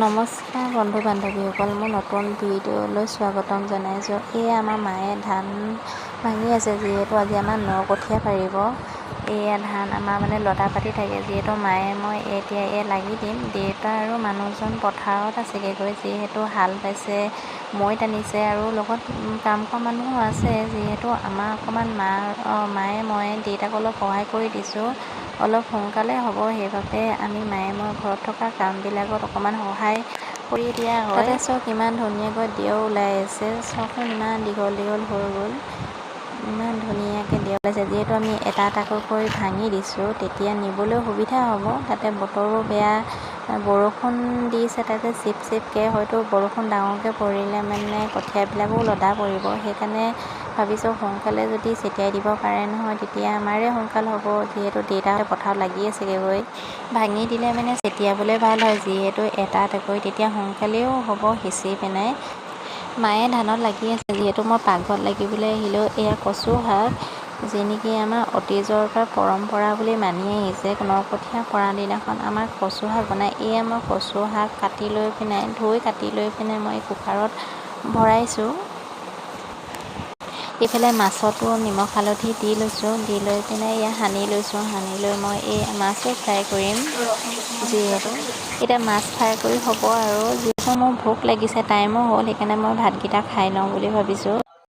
নমস্কাৰ বন্ধু বান্ধৱীসকল, মোৰ নতুন ভিডিঅ'লৈ স্বাগতম জনাইছোঁ। এয়া আমাৰ মায়ে ধান ভাঙি আছে, যিহেতু আজি আমাৰ ন কঠীয়া পাৰিব। এয়া ধান আমাৰ মানে লদা পাতি থাকে, যিহেতু মায়ে মই এতিয়া এয়া লাগি দিম। দেউতা আৰু মানুহজন পথাৰত আছেগৈ গৈ, যিহেতু হাল বাইছে, মৈ টানিছে আৰু লগত কাম কৰা মানুহো আছে। যিহেতু আমাৰ অকণমান মায়ে মই দেউতাক অলপ সহায় কৰি দিছোঁ, অলপ সোনকালে হ'ব, সেইবাবে আমি মায়ে মই ঘৰত থকা কামবিলাকত অকণমান সহায় কৰি দিয়া হয়। তাতে চাওক, ইমান ধুনীয়াকৈ দেও ওলাই আছে। চাওকচোন, ইমান দীঘল দীঘল হৈ গ'ল, ইমান ধুনীয়াকৈ দেও ওলাইছে। যিহেতু আমি এটা এটাকৈ কৰি ভাঙি দিছোঁ, তেতিয়া নিবলৈ সুবিধা হ'ব। তাতে বতৰো বেয়া, বৰষুণ দিছে, তাতে চিপ চিপকৈ। হয়তো বৰষুণ ডাঙৰকৈ পৰিলে মানে কঠীয়াবিলাকো লদা পৰিব। সেইকাৰণে ভাবিছোঁ, সোনকালে যদি ছটিয়াই দিব পাৰে নহয়, তেতিয়া আমাৰে সোনকাল হ'ব। যিহেতু দেউতাহঁতে পথাৰত লাগি আছেগৈ গৈ, ভাঙি দিলে মানে ছটিয়াবলৈ ভাল হয়, যিহেতু এটা এটাকৈ, তেতিয়া সোনকালেও হ'ব সিঁচি পেলাই। মায়ে ধানত লাগি আছে, যিহেতু মই পাকঘৰত লাগিবলৈ আহিলোঁ। এয়া কচু শাক, যি নেকি আমাৰ অতীজৰ পৰা পৰম্পৰা বুলি মানি আহিছে, ন কঠীয়া পৰা দিনাখন আমাৰ কচু শাক বনায়। এয়া মই কচু শাক কাটি লৈ পিনে, ধুই কাটি লৈ পিনে মই কুকাৰত ভৰাইছোঁ। এইফালে মাছতো নিমখ হালধি দি লৈছোঁ। দি লৈ পিনে এয়া সানি লৈছোঁ। সানি লৈ মই এই মাছো ফ্ৰাই কৰিম। যিহেতু এতিয়া মাছ ফ্ৰাই কৰি হ'ব আৰু যিহেতু মোৰ ভোক লাগিছে, টাইমো হ'ল, সেইকাৰণে মই ভাতকেইটা খাই লওঁ বুলি ভাবিছোঁ।